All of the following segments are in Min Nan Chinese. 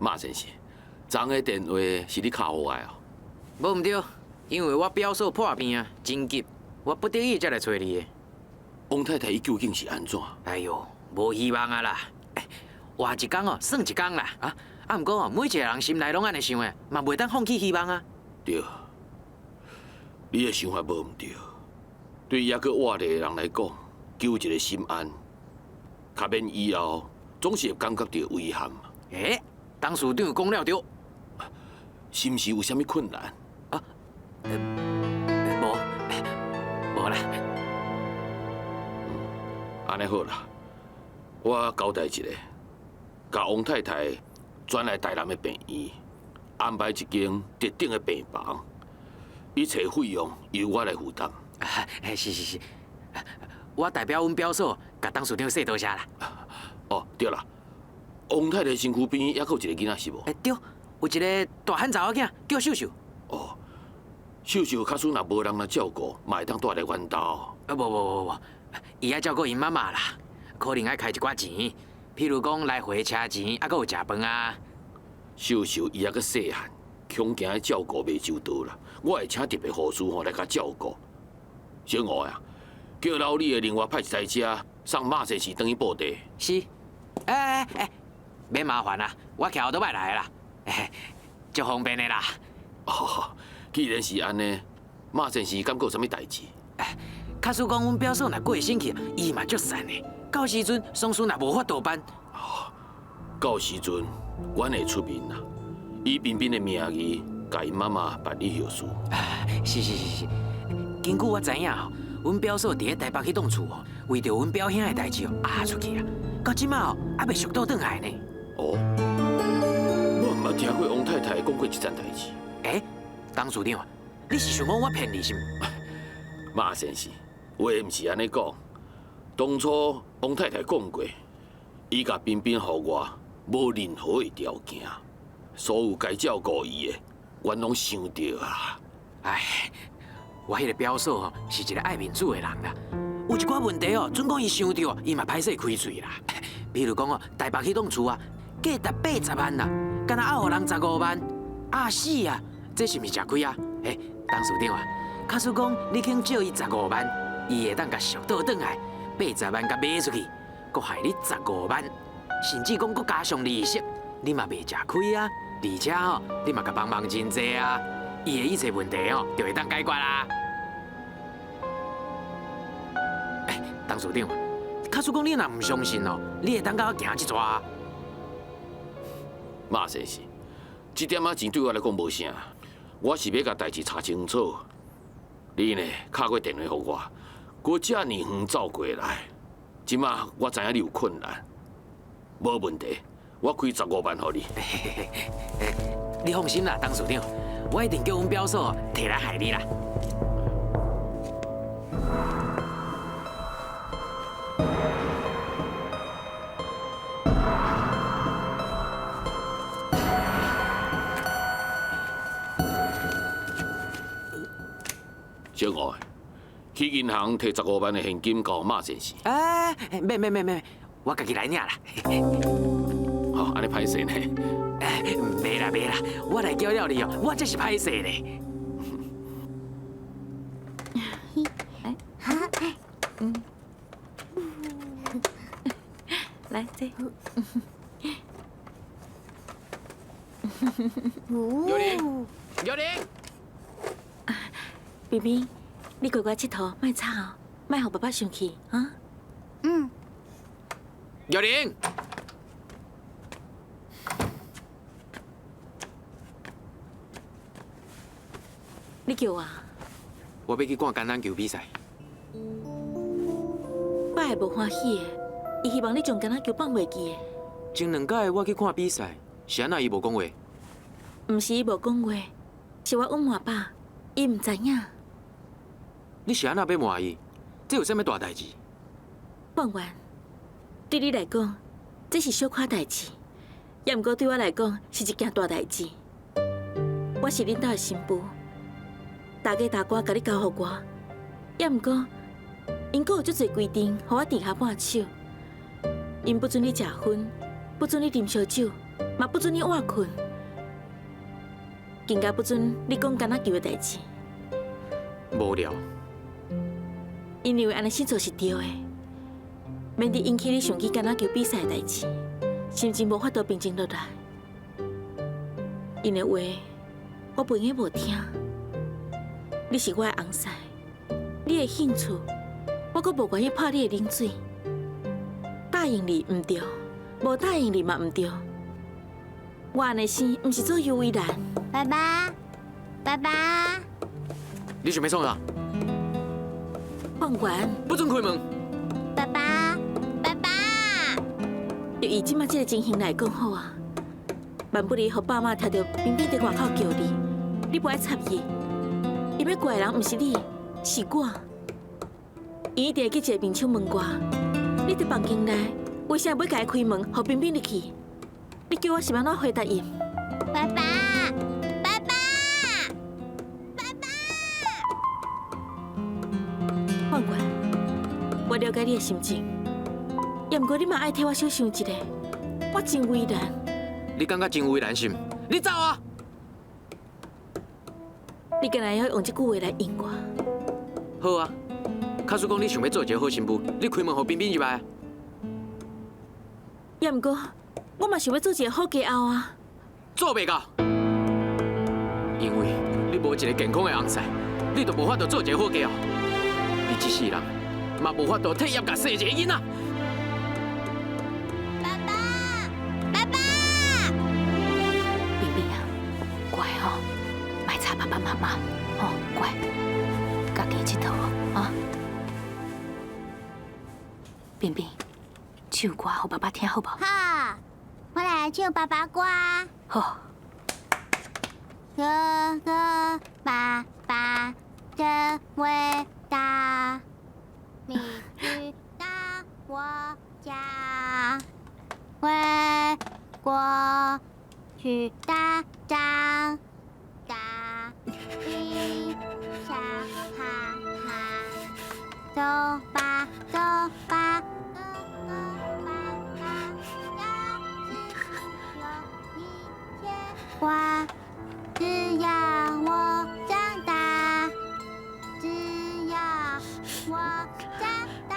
馬先生，昨昏的電話是你敲予我的哦？無毋對，因為我表嫂破病啊，真急，我不得已才來揣你的。王太太伊究竟是按怎？哎喲，無希望啊啦！活一工哦，算一工啦。啊啊，毋過哦，每一個人心內攏按呢想的，嘛袂當放棄希望啊。對，你的想法無毋對。對猶閣活著的人來講，求一个心安，較免以後總是會感覺著遺憾。欸，董事長講了對。是毋是有啥物困難？啊，無，無啦。按呢好啦，我交代一下，共王太太轉來台南的病院，安排一間特等的病房，一切費用由我來負擔。是是是，我代表阮表嫂，共董事長說多謝啦。哦，對啦，王太太身軀邊猶閣有一个囡仔是無？欸，對，有一个大漢查某囝叫秀秀。哦，秀秀假使若無人來照顧，嘛會當蹛佇阮兜。啊，無無無無，伊愛照顧𪜶媽媽啦，可能愛開一寡錢，譬如講來回車錢，啊，閣有食飯啊。秀秀伊猶閣細漢，恐驚照顧袂周到啦。我會請特別護士吼來共照顧。小吳啊，叫樓裡的另外派一台車送馬先生轉去布袋。是，欸欸欸，免麻煩啦，我騎歐多擺來的啦，足方便的啦。哦，既然是按呢，馬先生敢閣有啥物代誌？假使講阮表嫂若過身去，伊嘛足散的。到時陣喪事若無法度辦，哦，到時陣阮會出面啦，以彬彬的名義，共𪜶媽媽辦理後事。是是是是，根據我知影吼，阮表嫂佇咧台北彼棟厝哦，為著阮表兄的代誌哦，押出去啊，到這馬哦，猶未贖倒轉來呢。哦，我毋捌聽過王太太講過這層代誌。欸，董事長，你是想講我騙你是毋？馬先生，話毋是按呢講。當初王太太講過，伊共彬彬予我，無任何的條件，所有該照顧伊的，阮攏想著啊。唉，我彼个表嫂吼是一个愛面子的人啦，有一寡問題哦，準講伊想著，伊嘛歹勢開喙啦。比如講哦，台北彼棟厝啊，價值80萬啦，敢若押予人15萬，壓死啊！這是毋是食虧啊？欸，董事長啊，假使講你肯借伊十五萬，伊會當共贖倒轉來，80萬共賣出去，閣害你十五萬，甚至講閣加上利息，你嘛袂食虧啊！而且吼，你嘛共幫忙真濟啊！伊的一切問題哦，就會當解決啦。欸，董事長，假使講你若毋相信哦，你會當共我行一逝。馬先生，這點仔錢對我來講無啥，我是欲共代誌查清楚。你呢，敲過電話予我，閣遮爾遠走過來，這馬我知影你有困難，無問題，我開十五萬予你。你放心啦，董事長，我一定叫阮表嫂提來害你啦。小吳，去銀行提十五萬的現金交馬先生。哎，免免免免，我家己來領啦。好，按呢歹勢呢？哎，袂啦袂啦，我來叫了你哦，我這是歹勢呢。來，這。玉玲，玉玲。彬彬，你乖乖𨑨迌，莫吵哦，莫予爸爸生氣啊。嗯。玉玲。你叫我？我欲去看橄欖球比賽。爸會無歡喜的，伊希望你將橄欖球放袂記的。前兩擺我去看比賽，是按怎伊無講話？毋是伊無講話，是我隱瞞爸，伊毋知影。你是按怎欲瞞伊？這有啥物大代誌？鳳元，對你來講，這是小可代誌，也毋過對我來講是一件大代誌。我是恁兜的新婦，大家大官共你交予我，也毋過，𪜶閣有足濟規定，予我甜下半手。𪜶不准你食薰，不准你啉燒酒，嘛不准你倚困，更加不准你讲橄榄球的代志。无聊。𪜶认为按呢做是对的，免得引起你想起橄榄球比赛的代志，心情无法度平静落来。𪜶的话，我袂用无听。你是我的翁婿，你的兴趣，我阁无愿意泼你的冷水。答应你毋对，无答应你嘛毋对。我按呢生，毋是做尤为难。爸爸，爸爸，你想欲创啥？放权，不准开门。爸爸，爸爸。就以这马这个情形来讲好啊。万不利予爸妈听著冰冰伫外口叫你，你无爱插伊，伊欲怪的人毋是你，是我。伊一定会去一个面手问我，你伫房间内，为啥欲共伊开门，予冰冰入去？你叫我是按怎回答伊？爸爸，爸爸，爸爸。放权，我了解你的心情，也毋过你嘛爱替我小想一下，我真为难。你感觉真为难是毋？你走啊！你敢若会晓用这句话来应我？好啊，假使讲你想欲做一个好新妇，你开门予冰冰入来。也毋过，我嘛想欲做一个好家后啊。做袂到，因为你无一个健康的翁婿，你就无法度做一个好家后。你这世人嘛无法度替叶家生一个囡仔。爸爸，爸爸，冰冰啊，乖吼，莫吵爸爸妈妈，吼，乖，家己𨑨迌啊。冰冰，唱歌予爸爸听好无？好，我来唱爸爸歌。好。哥哥，爸爸真伟大，你去到我家，为国去打仗，打赢笑哈哈。走吧，走吧，哥哥爸爸，要是有你牵挂，只要我长大，只要我长大。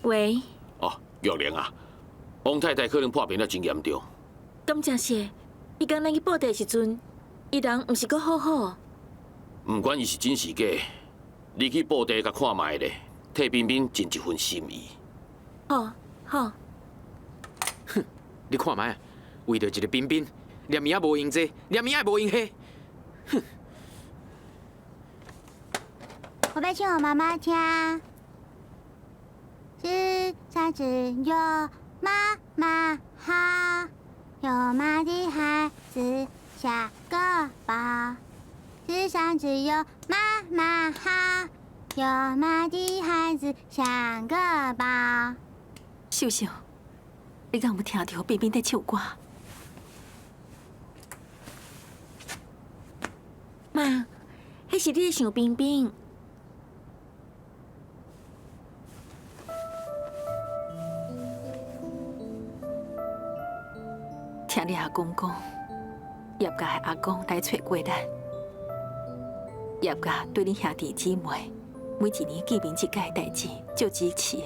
喂。哦，玉玲啊，王太太可能破病了真严重。敢真是？伊刚咱去报地的时阵，伊人毋是阁好好？毋管伊是真是假，你去报地共看觅咧，替冰冰尽一份心意。好，好。哼，你看觅啊，为著一个冰冰，连伊也无闲坐，连伊也无闲下。哼。我欲唱予妈妈听。世上只有妈妈好，有妈的孩子像个宝。世上只有妈妈好，有妈的孩子像个宝。秀秀，你敢有听著冰冰在唱歌？妈，彼是你咧想冰冰。听你阿公讲，叶家的阿公来揣过咱，叶家对恁兄弟姊妹每一年见面一届的代志，足支持的。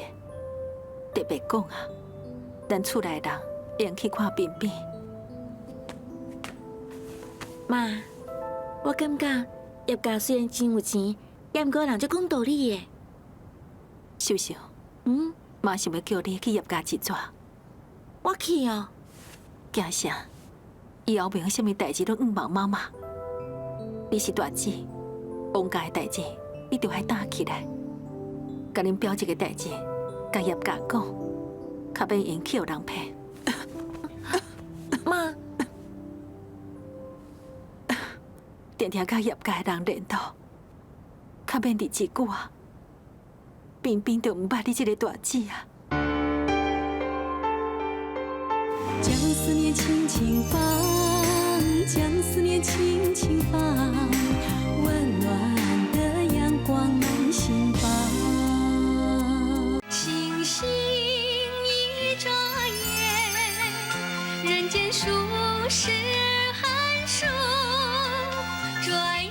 特别讲啊，咱厝内人会用去看冰冰。妈，我感觉叶家虽然真有钱，也毋过人足讲道理的。秀秀，妈想欲叫你去叶家一转。我去哦。惊啥？以后袂用啥物代志拢向望妈妈。你是大姊，王家的代志你著爱担起来。共恁表姐的代志，共叶家讲，较免用去予人骗。妈，定定佮叶家的人联络，较免日子久啊。冰冰就毋捌你这个大姊啊。情丝思念輕輕放，將思念輕輕放，溫暖的陽光滿心房。星星一眨眼，人間數十寒暑，轉眼。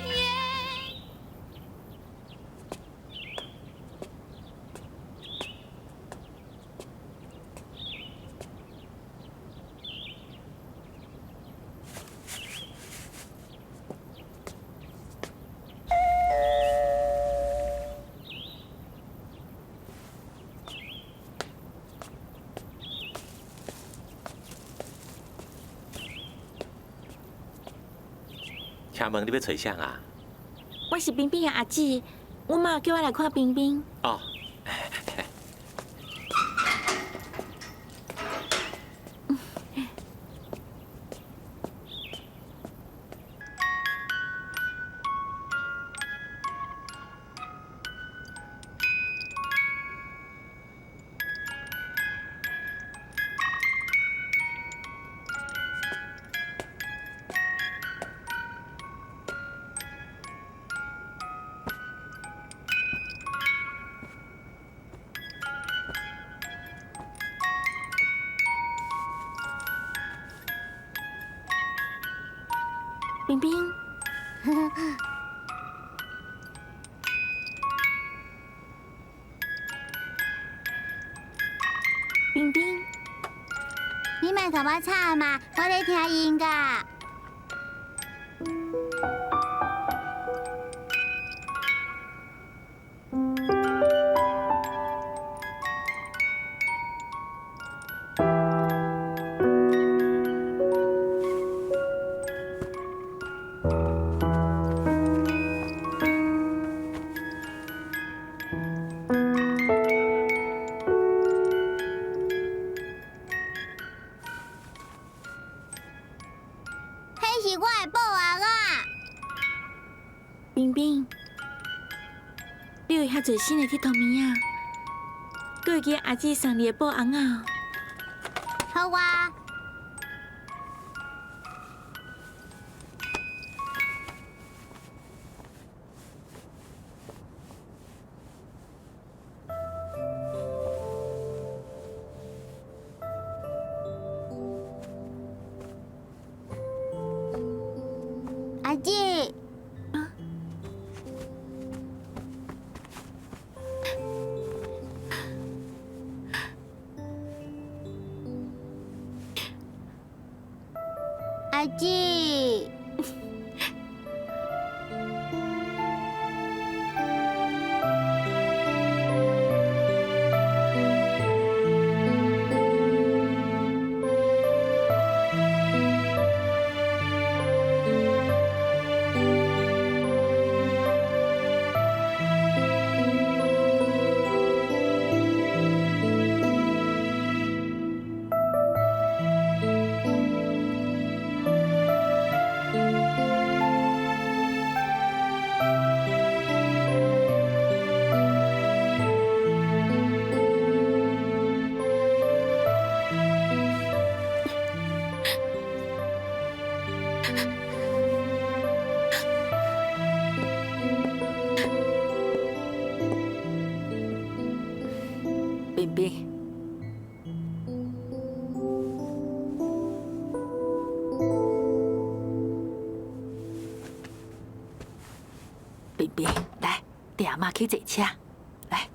請問你欲揣啥啊？我是冰冰的阿姊，阮媽叫我來看冰冰。哦。冰冰，冰冰，你莫共我吵嘛，我咧聽音樂。彼是我的布甕仔。冰冰，你有遐濟新的鐵頭物仔，閣會記阿姊送你的布甕仔哦？好啊。阿姊，阿姊。冰冰，冰冰，來，綴阿嬤去坐車，來，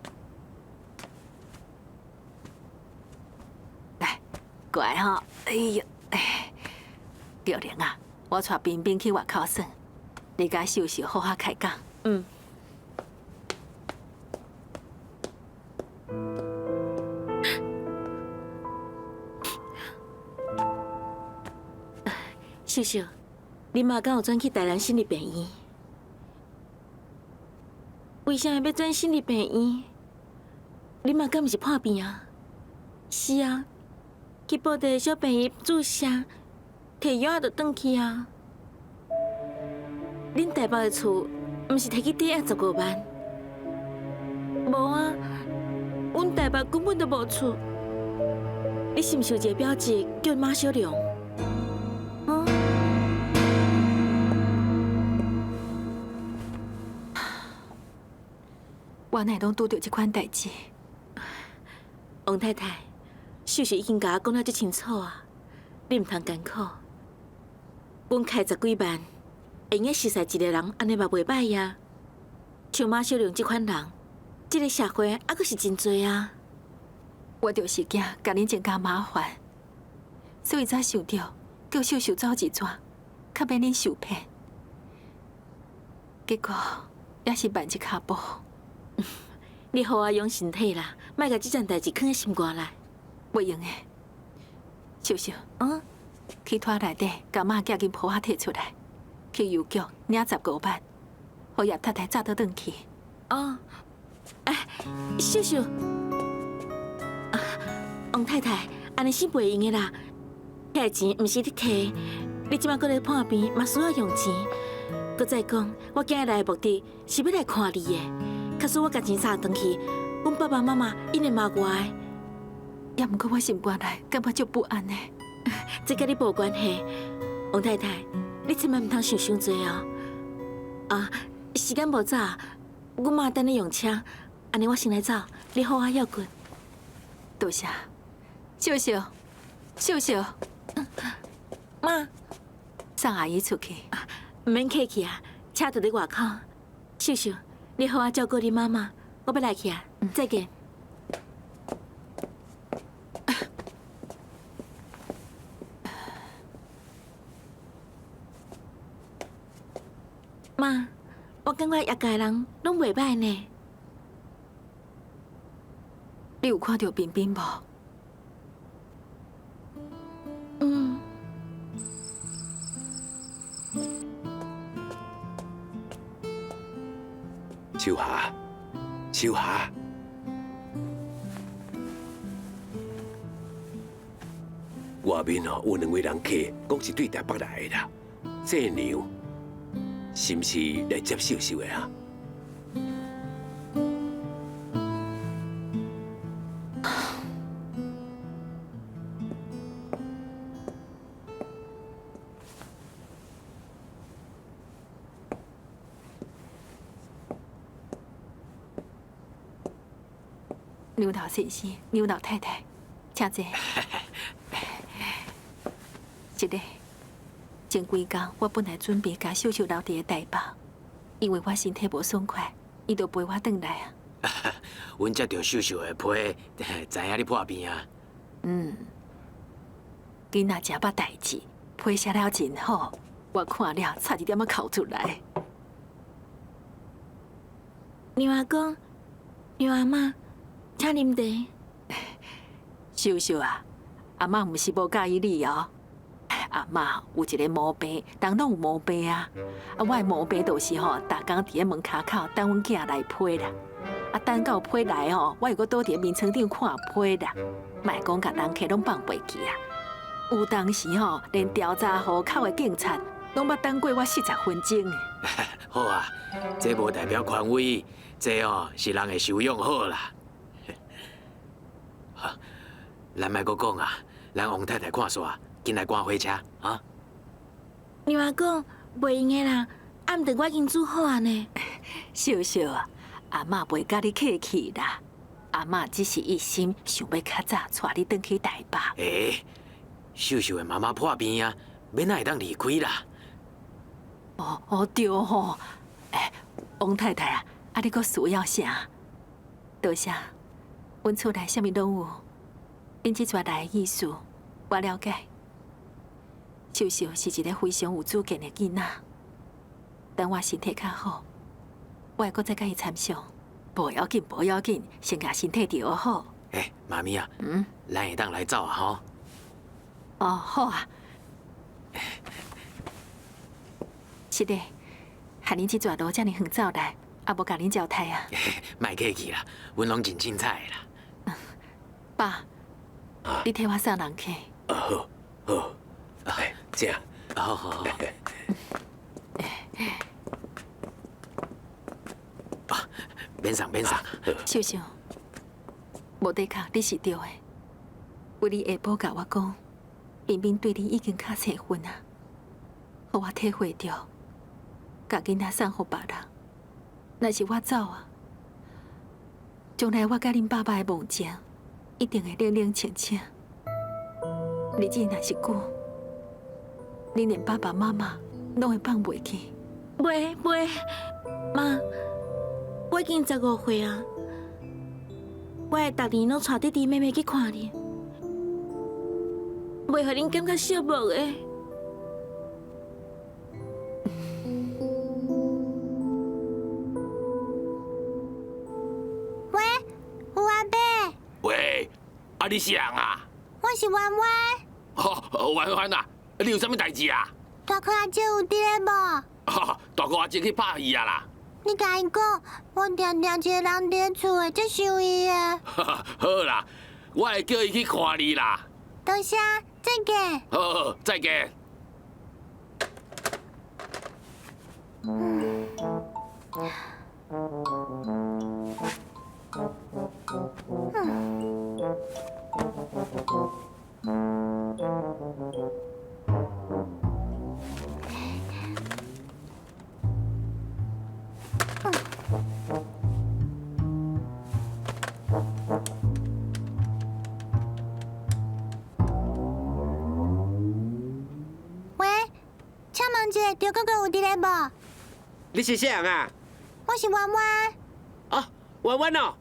來，乖吼，哎喲，哎，玉玲啊，我帶冰冰去外口耍，你佮秀秀好好開講。嗯。秀秀，你媽敢有轉去台南省立病院？為啥物欲轉省立病院？你媽敢毋是破病啊？是啊，去布袋小病院注射，提藥仔就轉去啊。恁台北的厝毋是提去抵押15萬？無啊，阮台北根本就無厝。你是毋是有一个表姊叫馬小龍？我哪會攏拄著這款代誌？王太太，秀秀已經共我講了足清楚啊，你毋通艱苦。阮開十幾萬，會用熟似一個人，按呢嘛袂䆀啊。像馬小玲這款人，這个社會猶閣是真濟啊。我就是驚共恁增加麻煩，所以才想著叫秀秀走一逝，較免恁受騙。結果也是慢一跤步。你好好養身體啦，莫共這件代誌囥佇心肝內。袂用的，秀秀，去拖內底，共媽寄金鋪仔提出來，去郵局領15萬，予葉太太早倒轉去。哦，哎，秀秀，啊，王太太，按呢是袂用的啦，遐个錢毋是你提，你這擺閣咧破病，嘛需要用錢。閣再講，我今日來的目的是欲來看你的，假使我共錢送轉去，阮爸爸媽媽𪜶會罵我的。也毋過我心肝內感覺足不安的。這佮你無關係，王太太，你千萬毋通想傷濟哦。啊，時間無早，阮媽等你用車，按呢我先來走，你好好歇睏。多謝，秀秀，秀秀，媽，送阿姨出去。毋免客氣啊，車就佇外口。秀秀，你好好照顧你媽媽，我欲來去啊，再見。媽，我感覺葉家人攏袂䆀呢。你有看著彬彬無？嗯。秋霞，秋霞，外面哦有兩位人客，講是對台北來的啦，這娘是毋是來接秀秀的啊？劉老先生、劉老太太，請坐。是的，前幾工我本來準備共秀秀留佇个台北，因為我身體無爽快，伊就陪我轉來啊。阮接著秀秀的批，知影你破病啊。嗯，囡仔誠捌代誌，批寫了真好，我看了差一點仔哭出來。娘阿公、娘阿嬤，請啉茶。秀秀啊，阿嬤毋是無佮意你哦。阿嬤有一个毛病，人攏有毛病啊。啊，我的毛病就是吼，逐工佇咧門跤口等阮囝來批啦。啊，等到批來吼，我又閣倒佇咧眠床頂看批啦。莫講共人客攏放袂記啊。有當時吼，連調查戶口的警察攏捌等過我40分鐘。好啊，這無代表權威，這哦是人的修養好啦。咱莫閣講啊，咱王太太看煞，緊來趕火車啊！娘阿公，袂用的啦，暗頓我已經煮好啊呢。秀秀啊，阿嬤袂佮你客氣啦，阿嬤只是一心想欲較早帶你轉去台北。欸，秀秀的媽媽破病啊，欲哪會當離開啦？哦哦對吼，欸，王太太啊，啊你閣需要啥？多謝，阮厝內啥物攏有。恁這逝來的意思，我了解。秀秀是一個非常有主見的囡仔，等我身體較好，我會閣再佮伊參詳。無要緊，無要緊，先共身體調好。欸，媽咪啊，咱會當來走啊吼？哦，好啊。是的，害恁這逝路遮爾遠走來，也無共恁交代啊。莫客氣啦，阮攏真凊彩的啦。爸。你替我送人客。好，好，哎，這樣，好好好。啊，免送免送。秀秀，無的確你是對的。為你下晡共我講，彬彬對你已經較濟分啊，予我體會著，共囡仔送予別人，若是我走啊，將來我佮恁爸爸的夢情，一定會冷冷清清。日子若是久，恁連爸爸媽媽攏會放袂記。袂袂，媽，我已經15歲啊，我會逐年攏帶弟弟妹妹去看恁，袂予恁感覺寂寞的。喂，有阿伯。喂，啊你是誰啊？我是婉婉。哦，婉婉啊，你有啥物代誌啊？大哥阿姐有佇咧無？大哥阿姐去拍戲啊啦！你共伊講，我定定一个人佇厝會足想伊的。好啦，我會叫伊去看你啦。多謝，再見。好，再見。喂，請問一下，張哥哥有佇咧無？你是啥人啊？我是婉婉。哦，婉婉哦，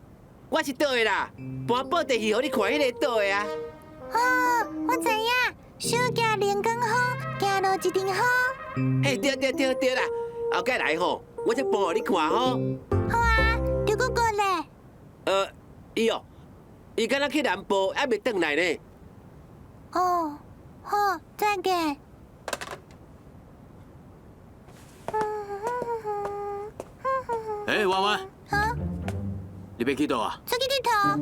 我是倒的啦，搬布袋戲予你看，彼个倒的啊。哦，我知影，手行龍捲風，行落一陣風。嘿，對對對對啦，後蓋來吼，我才搬予你看吼。好啊，張哥哥咧？伊哦，伊敢若去南部，猶未轉來呢。哦，好，再見。欸，婉婉。啊？你欲去佗啊？出去𨑨迌。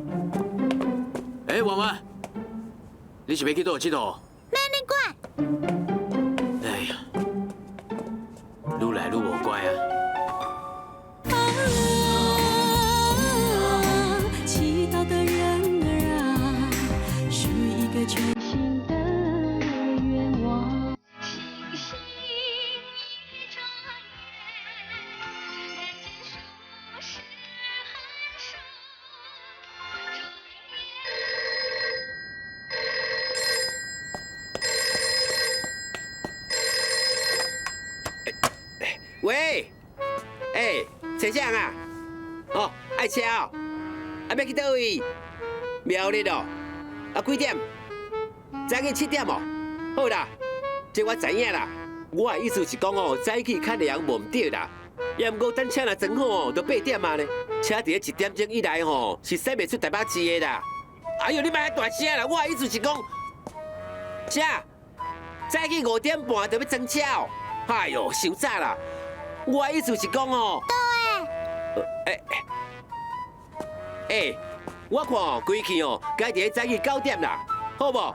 欸，婉婉，你是欲去佗𨑨迌？免你管。哎呀，愈來愈無乖啊！啊，祈禱的人兒啊，許一個全新的願望。星星一眨眼，人間數十寒暑。喂，欸，先生啊，哦，愛車哦，啊，欲去佗位？苗栗哦，啊，幾點？早起7點哦。好啦，這我知影啦。我的意思是講哦，早起較涼無毋對啦。也毋過等車若裝好哦，就8點啊呢。車佇咧1點鐘以內吼，是駛袂出台北市的啦。哎喲，你莫遐大聲啦！我的意思是講，啥？早起5點半就欲裝車哦。哎喲，傷早啦！我的意思是講哦，對。欸，我看哦，規氣哦，該佇咧早起9點啦，好無？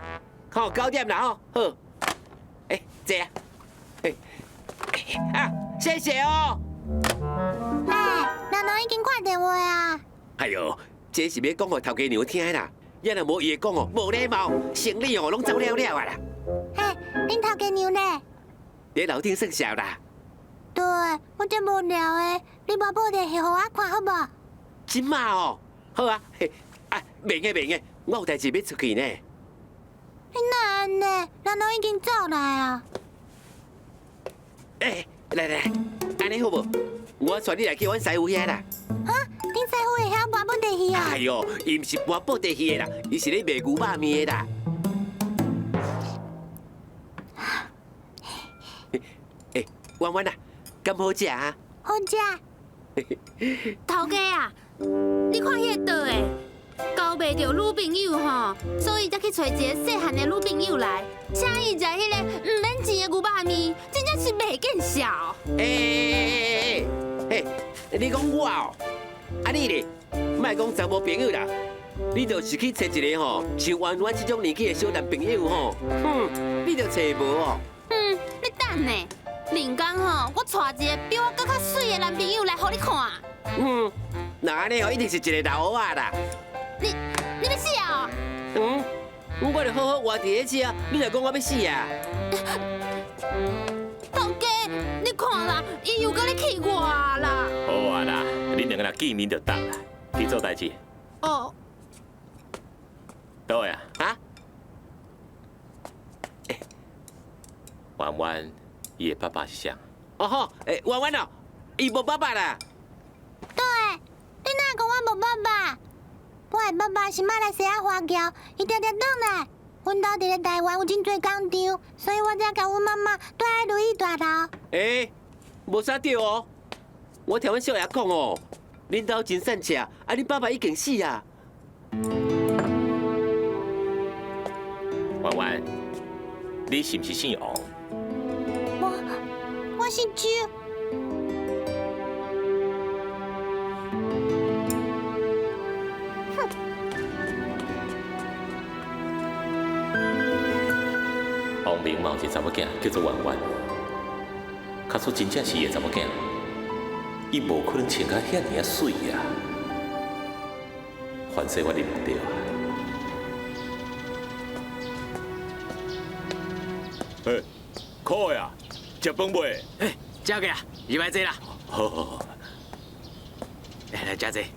好，9點啦，吼，好。欸，坐啊。欸，啊，謝謝哦。欸，人攏已經掛電話啊。哎喲，這是欲講予頭家娘聽的啦，也若無伊會講哦，無禮貌，生理哦攏走了了啊啦。欸，恁頭家娘咧？佇樓頂算數啦。對，我真無聊的，你把布袋戲予我看好無？這馬哦，好啊，啊，袂用的袂用的，我有代誌欲出去呢。你哪按呢？人攏已經走來啊。欸，來來來，按呢好無？我帶你來去阮師傅遐啦。啊，恁師傅會曉搬布袋戲啊？哎喲，伊毋是搬布袋戲的啦，伊是咧賣牛肉麵的啦。欸，婉婉啊，敢好食啊？好食。頭家啊，你看彼個倒的，交袂著女朋友吼，所以才去揣一个細漢的女朋友來，請伊食彼個毋免錢的牛肉麵，真正是袂見笑。欸，你講我哦，啊你咧，莫講查某朋友啦，你就是去揣一个吼，像婉婉這種年紀的小男朋友吼，哼，你就揣無哦。嗯，你等呢。另工吼，我帶一個比我閣較媠的男朋友來予你看。嗯，那按呢吼，一定是一個老蚵仔啦。你欲死啊？嗯，我就好好活佇咧遮，你若講我欲死啊？頭家，你看啦，伊又閣咧氣我啦。好啊啦，恁兩个若見面就得啦，去做代誌，哦。倒位啊？啊？婉婉，伊的爸爸是啥？哦吼，欸，婉婉哦，伊无爸爸啦。对，你哪讲我无爸爸？我的爸爸是马来西亚华侨，伊定定转来。阮兜伫咧台湾有真济工厂，所以我才共阮妈妈蹛喺如意大楼。欸，无啥对哦。我听阮少爷讲哦，恁兜真散赤，啊，恁爸爸已经死啊。婉婉，你是毋是姓王？我姓周。哼！王明嘛有一个查某囝叫做婉婉，假使真正是伊的查某囝，伊无可能穿甲遐尔仔媠啊！凡势我认毋著啊！欸，可爱啊，食饭未？欸，食过啊，入来坐啦。好好好。来，食坐。欸，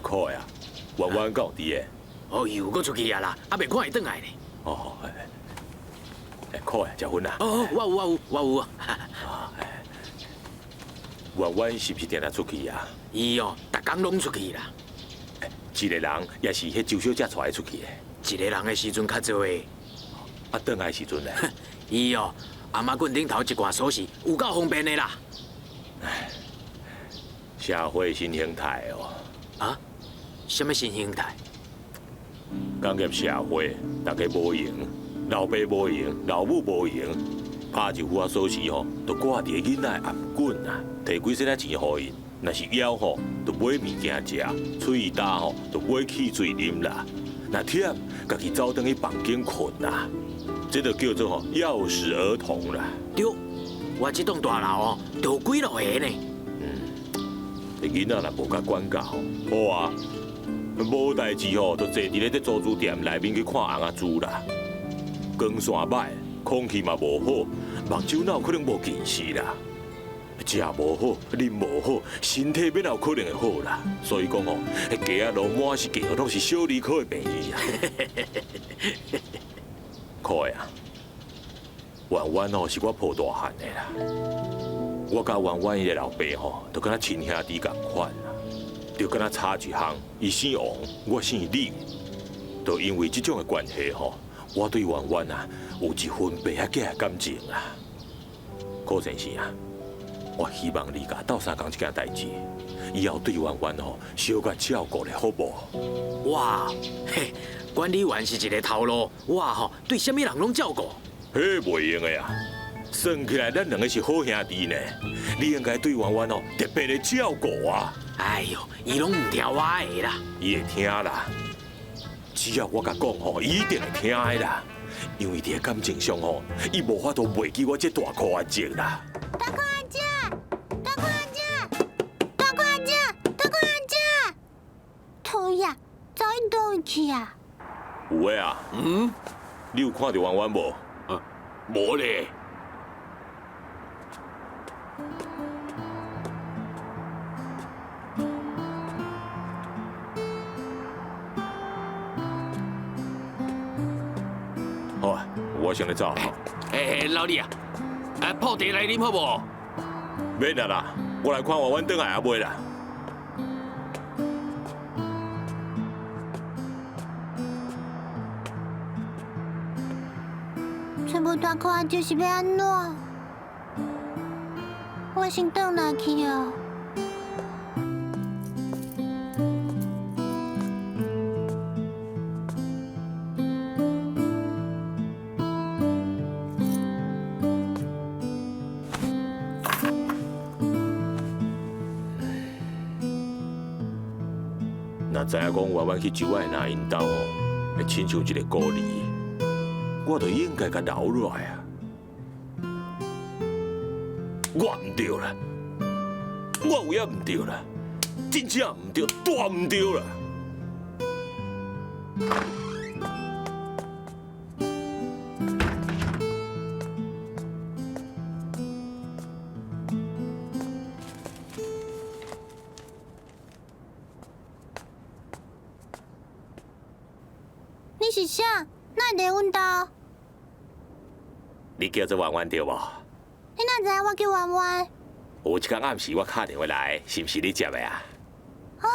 可爱啊，婉婉敢有伫的？哦，伊有阁出去啊啦，犹未看伊转来呢。哦，欸，可爱，食薰啦。哦，我有，我有，我有。婉婉是毋是定定出去啊？伊哦，逐工拢出去啦。一个人，也是彼周小姐带伊出去的。一个人的时阵较济。啊，转来的时阵呢？伊哦，颔仔棍顶头一挂锁匙，有够方便的啦。社会新形态哦。啊？什么新形态？工业社会，大家无闲，老爸无闲，老母无闲，拍一副仔锁匙吼，就挂伫个囡仔的頷颈啊，提几仙仔钱予𪜶，若是枵吼，就买物件食；喙焦吼，就买汽水啉啦。若忝，家己走转去房间睏啦。这就叫做吼钥匙儿童啦。对，我这栋大楼哦，就有几落个呢。嗯，囡仔若无共管教吼，好啊，无代志吼，就坐伫咧这租书店内面去看尪仔猪啦。光线歹，空气嘛无好，目睭哪有可能无近视啦？食无好，啉无好，身体欲哪有可能会好啦？所以讲吼，彼街仔路满是街，拢是小儿科的病院啊。可爱啊，婉婉吼是我抱大汉的啦。我佮婉婉伊的老爸吼，就敢若亲兄弟仝款啦，就敢若差一项，伊姓王，我姓李，就因为这种的关系吼，我对婉婉啊有一份白仔囝的感情啊。柯先生啊，我希望你共斗相共这件代志，以后对婉婉吼小可照顾咧，好无？哇，嘿，管理员是一个头路，我吼对啥物人拢照顾。彼袂用的啊！算起来，咱两个是好兄弟呢。你应该对婉婉哦特别的照顾啊！哎哟，伊拢毋听我的啦。伊会听啦，只要我共讲吼，伊一定会听的啦。因为伫感情上吼，伊无法度袂记我这大箍阿叔啦。大箍阿叔，大箍阿叔，大箍阿叔，大箍阿叔，讨厌，走去佗位去啊？有的啊。嗯，你有看著婉婉无？无咧。好啊，我先来走。欸，老李啊，泡茶来啉好无？免啦啦，我来看婉婉转来犹未啦。揣无大箍阿叔是欲按怎？我先转来去啊。若知影讲婉婉去周爱娜𪜶兜吼，会亲像一个孤儿，我就应该共留落来啊！我毋对啦，我有影毋对啦，真正毋对，大毋对啦！你是啥？哪會佇阮兜？你叫做婉婉對無？你哪知影我叫婉婉？有一工暗時我敲電話來，是毋是你接的啊？哦，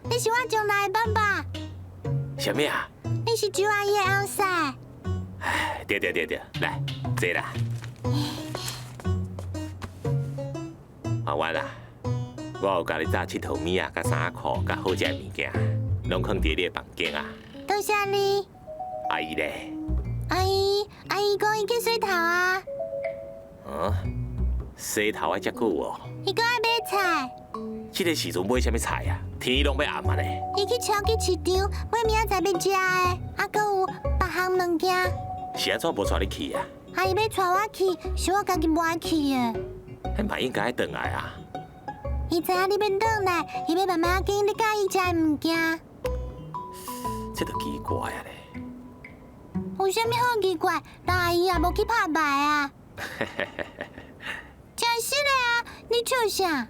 你是我將來的爸爸。啥物啊？你是周阿姨的翁婿。唉，對對對對，來坐啦。婉婉啊，我有共你紮𨑨迌物仔、佮衫褲、佮好食的物件，攏囥佇你的房間啊。多謝你。阿姨咧？阿姨，阿姨講伊去洗頭啊。啊？洗頭愛遮久哦？伊閣愛買菜。這个時陣買啥物菜啊？天攏欲暗啊咧。伊去超級市場買明仔載欲食的，啊，閣有別項物件。是按怎無帶你去啊？阿姨欲帶我去，是我家己無愛去的。彼嘛應該愛轉來啊。伊知影你欲轉來，伊欲慢慢仔揀你佮意食的物件。這就奇怪啊咧。有啥物好奇怪？人阿姨也無去拍牌啊。真實的啊！你笑啥？啊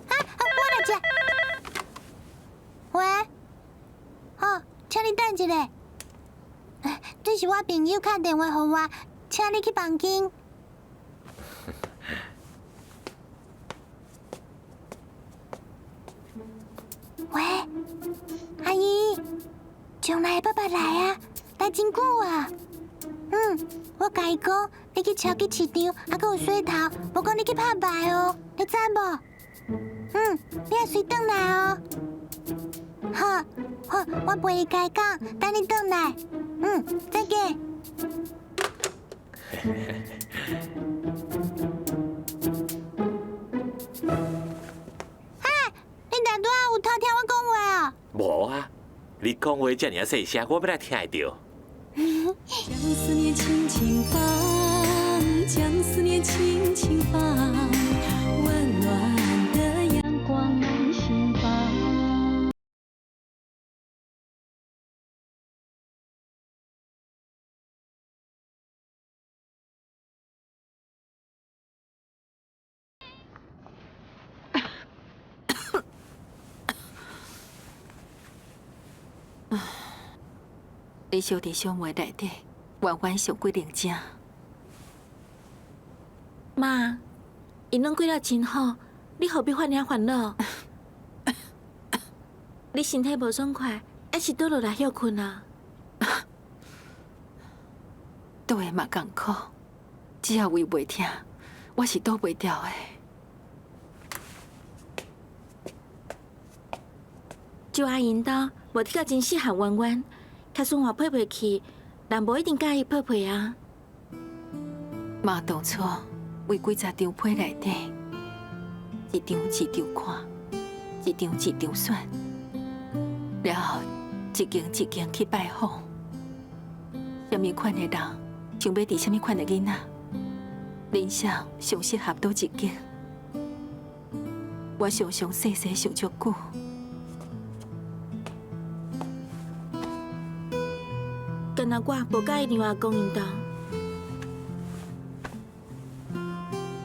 啊！我來接。喂，好，請你等一下。這是我朋友敲電話予我，請你去房間。喂，阿姨，將來爸爸來啊，來真久啊。嗯，我共伊講，你去超級市場，還閣有洗頭，無講你去拍牌哦，你知無？嗯，你愛隨轉來哦。好，好，我陪伊開講，等你轉來。嗯，再見。啊，你拄仔有偷聽我講話哦？無啊，你講話遮爾仔細聲，我欲來聽會著。將思念輕輕放，將思念輕輕放，溫暖的陽光滿心房。你小弟小妹內底，婉婉上幾認真。媽，𪜶攏過得真好，你何必遐爾煩惱？你身體無爽快，還是倒落來歇睏啊？倒的嘛仝苦，只要胃袂疼，我是倒袂掉的。周阿姨𪜶兜無的確真適合婉婉。假使換佩佩去，人無一定佮意佩佩啊。媽當初為幾十張批內底，一張一張看，一張一張選，了後一間一間去拜訪。啥物款的人，想欲佇啥物款的囡仔，人生上適合佗一間。我常常細細想足久。敢若我無佮意娘阿公𪜶兜。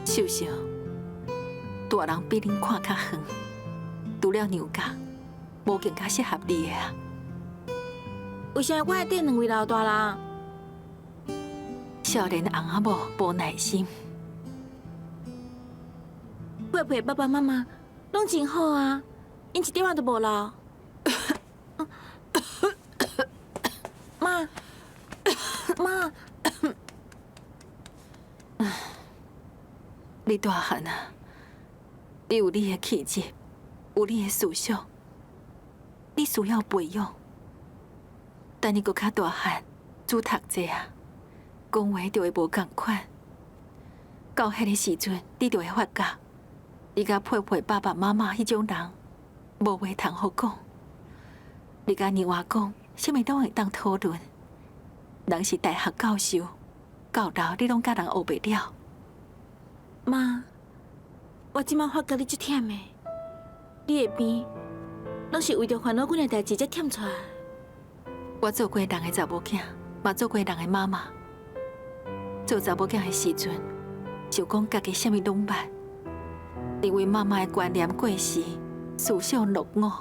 秀秀，大人比恁看較遠，除了娘家，無更較適合你的啊。為啥我愛綴兩位老大人？少年翁仔某無耐心。佩佩爸爸媽媽攏真好啊，𪜶一點仔都無老。媽，媽，你大漢啊，你有你的氣質，有你的思想，你需要培養。等你閣較大漢，煮讀冊啊，講話就會無仝款。到彼个時陣，你就會發覺，你佮佩佩爸爸媽媽彼種人，無話通好講。你佮娘阿公，啥物攏會當討論。人是大學教授，到老你攏佮人學袂了。媽，我這擺發覺你足忝的，你的病，攏是為著煩惱阮的代誌才忝出來。我做過人的查某囝，嘛做過人的媽媽。做查某囝的時陣，想講家己啥物攏捌，認為媽媽的觀念過時，思想落伍。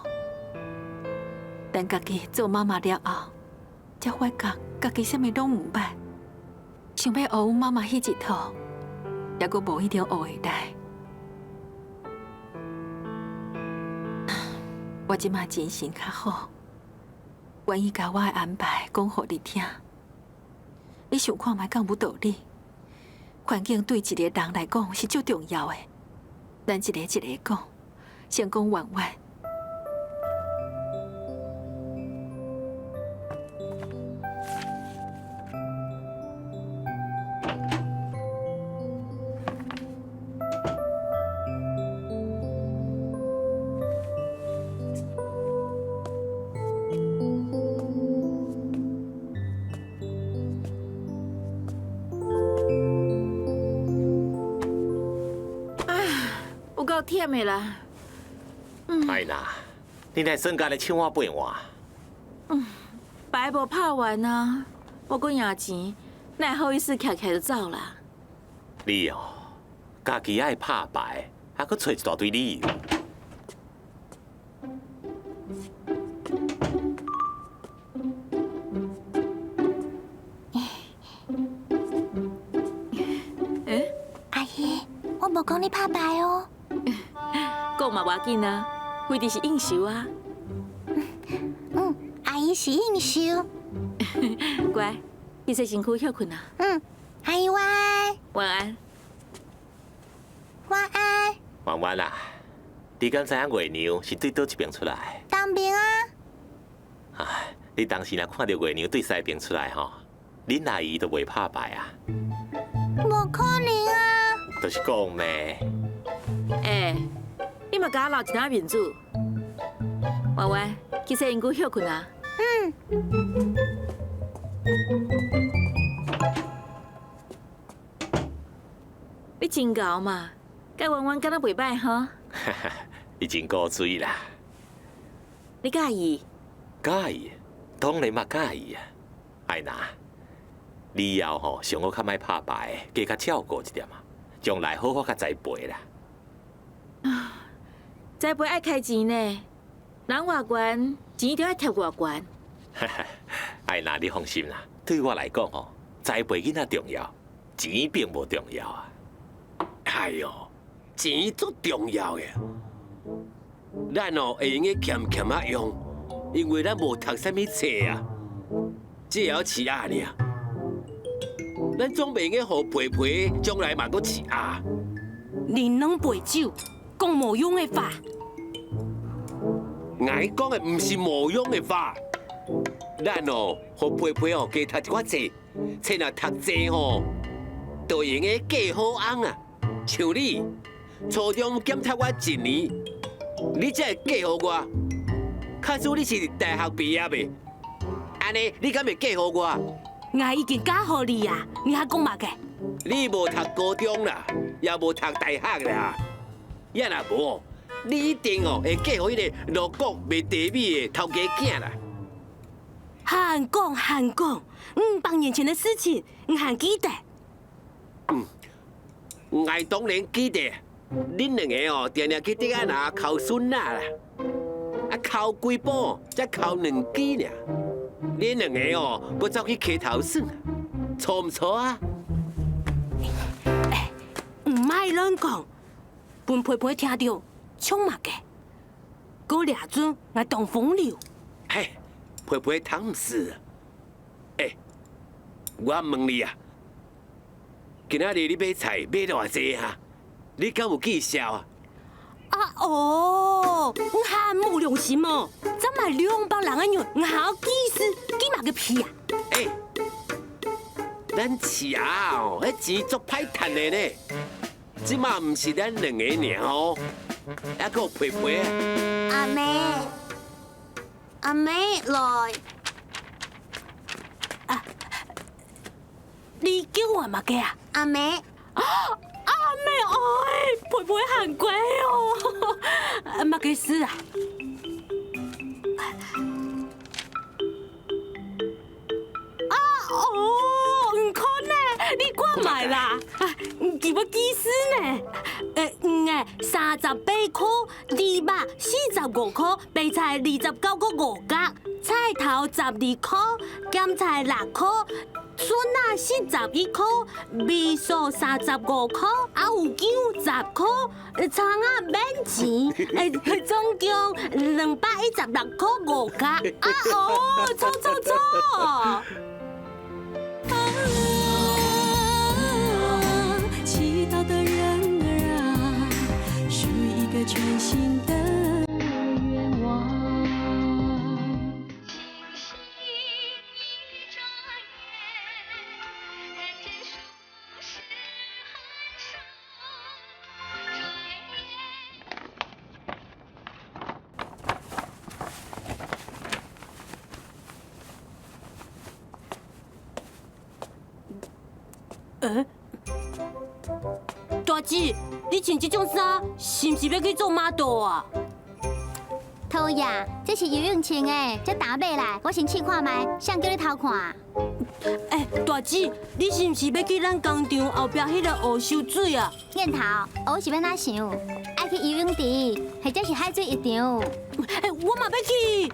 等家己做妈妈了后，才发觉家己啥物攏毋捌，想欲学阮妈妈彼一套，犹阁无一定学会来。我这马精神较好，愿意共我的安排讲予你听。你想看觅敢有道理？环境对一个人来讲是足重要的，咱一个一个讲，先讲圆圆。有够忝的啦。爱娜，你哪算共咧抢我八碗？牌无拍完啊，我阁赢钱，哪会好意思徛起来就走啦？你哦，家己爱拍牌，还阁揣一大堆理由。欸，阿姨，我无讲你拍牌哦。讲嘛无要紧啊，非得是应酬啊。嗯，阿姨是应酬。乖，去洗身躯歇睏啊。嗯，阿姨晚安。晚安。晚安。婉婉啊，你敢知影月娘是对佗一边出来？东边啊。唉，你当时若看著月娘对西边出来吼，恁阿姨都袂拍牌啊？无可能啊！就是讲咩？欸，你嘛共我留一点面子。婉婉，去洗身躯歇睏啊。嗯。你真𠢕嘛，佮婉婉敢若袂䆀吼？伊真古锥啦。你佮意？佮意，当然嘛佮意啊。爱娜，你以后吼上好较莫拍牌，加较照顾一点啊，将来好好较栽培啦。栽培爱开钱呢，人偌悬，钱就爱贴偌悬。爱娜，你放心啦，对我来讲吼，栽培囡仔重要，钱并无重要啊。哎哟，钱足重要的。咱哦会用得俭俭仔用，因为咱无读啥物册啊，只会晓饲鸭尔。咱总袂用得予皮皮将来嘛阁饲鸭。连两杯酒，讲无用的话。𠊎讲的毋是无用的话，咱哦，予皮皮哦加读一寡册，册若读济吼，就会用得嫁好翁啊。像你，初中减读我一年，你才会嫁予我。假使你是大学毕业的，按呢你敢会嫁予我？𠊎已经嫁予你啊，你还讲嘛个？你无读高中啦，也无读大学啦，也若无，你一定哦会嫁予彼个罗国卖茶米的头家囝啦。闲讲闲讲，500年前的事情，你还记得？嗯，𠊎当然记得。恁两个哦，定定去竹仔林抠笋仔啦，啊抠几把，才抠2支尔。恁两个哦，阁走去溪头耍，错毋错啊？欸，毋爱乱讲，分皮皮听著冲嘛个，阁掠准𠊎当风流。嘿，皮皮烫毋死。欸，我问你啊，今仔日你买菜买偌济啊？你敢有记数啊？啊哦，我还无良心哦！怎买200人的肉，我还要记事，记嘛个屁啊！欸，咱饲鸭哦，彼钱足歹趁的呢。这马毋是咱两个尔哦，还阁有皮皮啊。阿妹，阿妹来。啊，你叫我嘛个啊？阿妹。啊！阿妹，哎，皮皮很乖哦，嘛个事啊？啊哦，唔可能，你挂买啦！记欲记死呢。黄的38箍，猪肉45箍，白菜29块5角，菜头12箍，咸菜6箍，笋仔41箍，味素35箍，啊有姜10箍，葱仔免钱，总共216块5角。啊哦，错错错！祈祷的人儿啊，许一个全新的愿望。星星一转眼，见数十寒霜。大姊，你穿这种衫，是毋是欲去做 model 啊？讨厌，这是游泳穿的，这大码来，我先试看觅，谁叫你偷看？大姊，你是毋是欲去咱工厂后壁彼个湖游水啊？念头，湖是欲哪想？爱去游泳池，或者是海水浴场。我嘛欲去。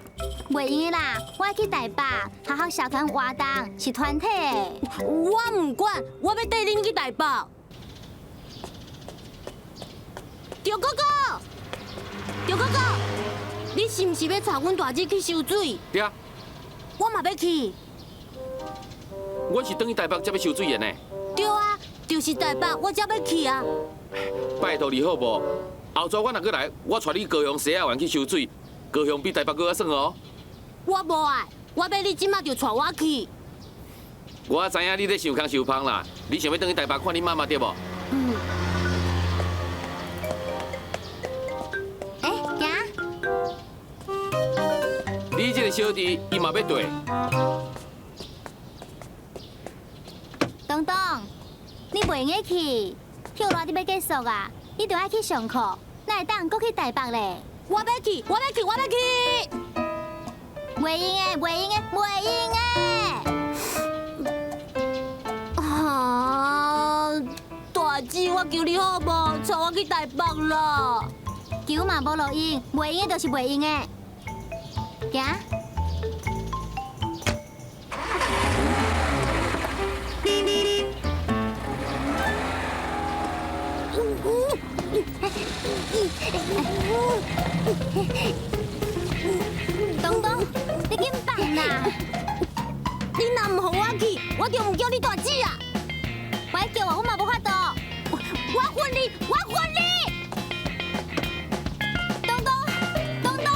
袂用的啦，我爱去台北，学校社团活动是团体的。我毋管，我欲缀恁去台北。赵哥哥，赵哥哥，你是毋是欲带阮大姊去游水？对啊。我嘛欲去。阮是转去台北才欲游水的呢。对啊，就是台北，我才欲去啊。拜托你好无？后周我若阁来，我带你高雄西仔湾去游水，高雄比台北阁较耍哦。我无爱，我欲你这马就带我去。我知影你咧想空想芳啦，你想欲转去台北看你妈妈对无？嗯。行。你这个小弟，伊嘛欲缀。东东，你袂用得去，歇热你欲结束啊，你著爱去上课，哪会当阁去台北咧？我欲去，我欲去，我欲去！袂用的，袂用的，袂用的！啊，大姊，我求你好无，带我去台北啦！求嘛无路用，袂用的就是袂用的。行。东东，你紧放啦！你若毋予我去，我就毋叫你大姊啊！我叫我，我嘛无法度。我训你，我训你！东东，东东，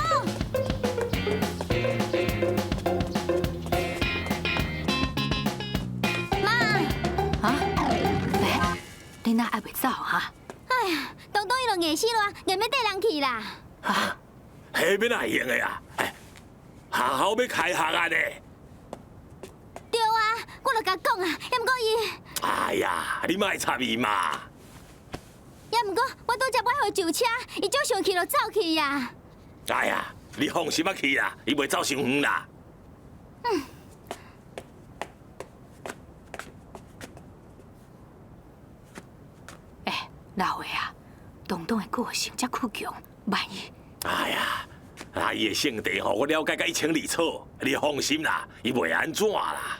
妈！啊？你哪还袂走啊？哎呀，东东伊就硬死赖，硬欲缀人去啦！啊？彼欲哪会用的啊？哎，学校欲开学啊呢！对啊，我就共讲啊，犹毋过伊……哎呀，你莫插伊嘛！犹毋过我拄才欲予伊上车，伊足生气就走去啊！哎呀，你放心仔去啦，伊袂走伤远啦。嗯。老的啊，东东的个性遮倔强，万一……哎呀，啊，伊的性地吼，我了解甲一清二楚，你放心啦，伊袂按怎啦。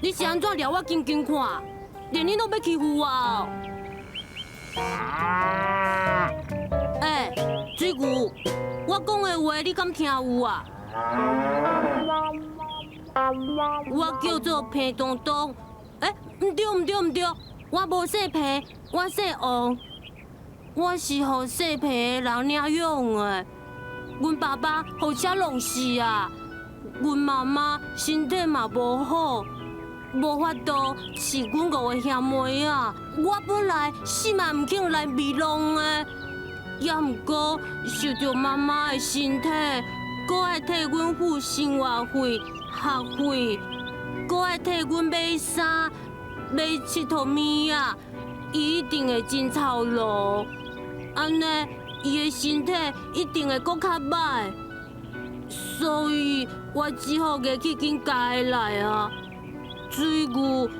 你是按怎掠我紧紧看？连你拢欲欺负我哦？欸，水牛，我讲的话你敢听有啊？我叫做彭东东，欸，毋对毋对毋对，我无姓彭，我姓王。我是予姓彭的人领养的。阮爸爸予车撞死啊！阮妈妈身体嘛无好，无法度饲阮五个兄妹仔。我本来死嘛毋肯来美浓的，也毋过受著妈妈的身体，阁爱替阮付生活费、学费，阁爱替阮买衫、买𨑨迌物仔，伊一定会真操劳。按呢，伊的身体一定会阁较歹，所以我只好硬去紧共伊来啊。水牛，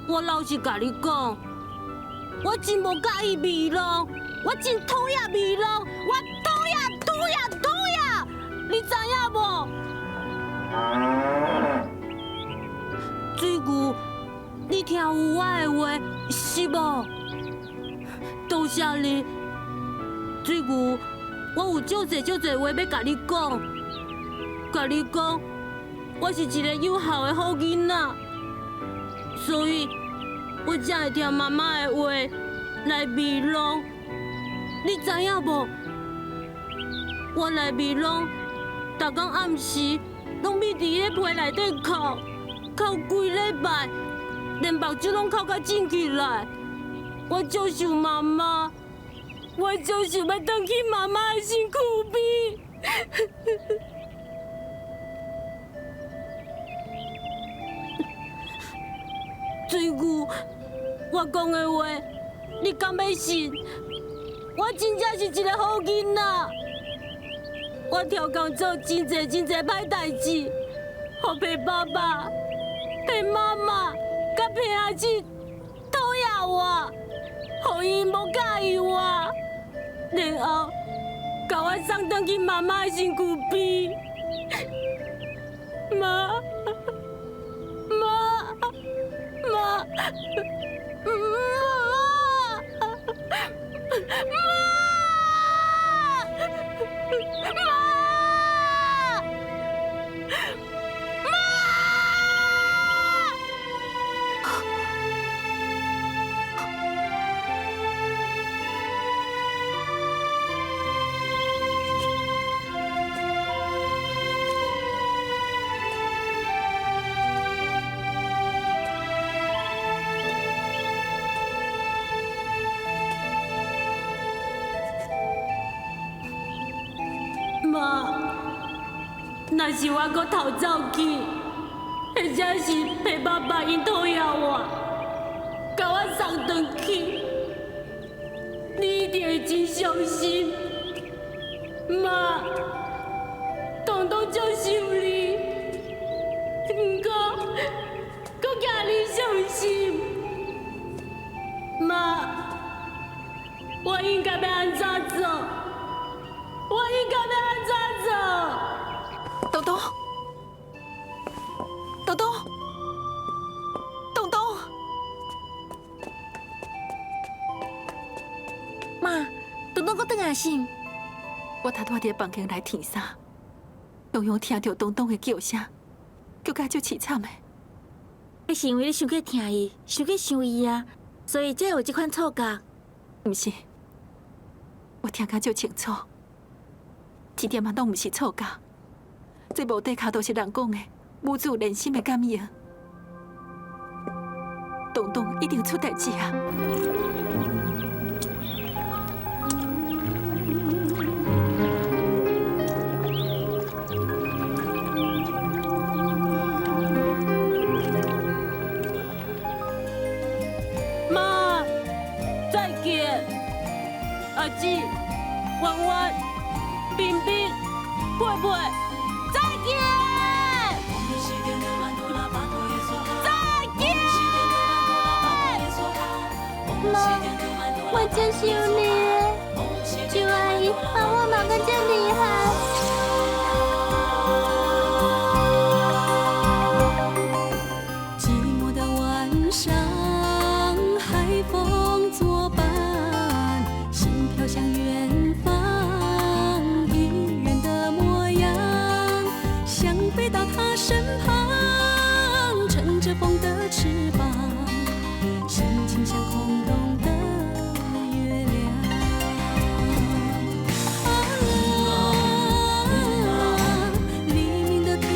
我老实共你讲，我真无佮意美浓，我真讨厌美浓，我讨厌讨厌讨厌，你知影无？水牛，你听有我的话是无？多谢你，水牛，我有足济足济话欲共你讲，共你讲，我是一个有孝的好囡仔，所以我才会听妈妈的话来美浓。你知影无？我来美浓，逐工暗时拢覕伫彼被内底哭，哭规礼拜，连目睭拢哭甲肿起来。我足想妈妈，我足想欲转去妈妈的身躯边。水牛，我讲的话，你敢欲信？我真正是一个好囡仔，我超工做真济真济歹代志，予爸爸爸、爸妈妈、佮爸阿姊讨厌我，予𪜶无佮意我，然后共我送转去妈妈的身躯边。妈，妈，妈，妈，妈，妈，妈，若是我阁逃走去，或者是爸爸爸𪜶讨厌我，共我送转去，你一定会真伤心。妈，东东足想你，毋过，阁惊你伤心。妈，我应该欲按怎做？我应该欲按怎做？东东，东东，东东，妈，东东阁转来是？我头拄仔伫房间内添衫，常常听著东东的叫声，叫甲足凄惨的。彼是因为你伤过疼伊，伤过想伊啊，所以才会有这款错觉。毋是，我听甲足清楚，一点仔拢毋是错觉。这无底跤都是人讲的母子连心的感应。东东一定出代志啊！妈，再见。阿姊、婉婉、冰冰、佩佩，再见。再见。妈，我真想你，就爱伊帮我忙甲遮厉害。寂寞的晚上，海风作伴，心飘向远方，一人的模样，想飞到他身旁，乘着风的翅膀，心情像空洞的月亮。啊，黎明的天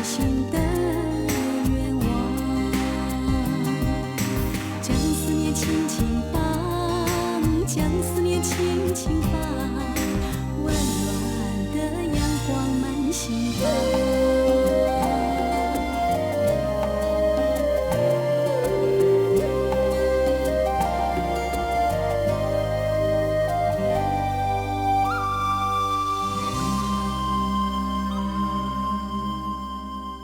新的願望。將思念輕輕放，將思念輕輕放。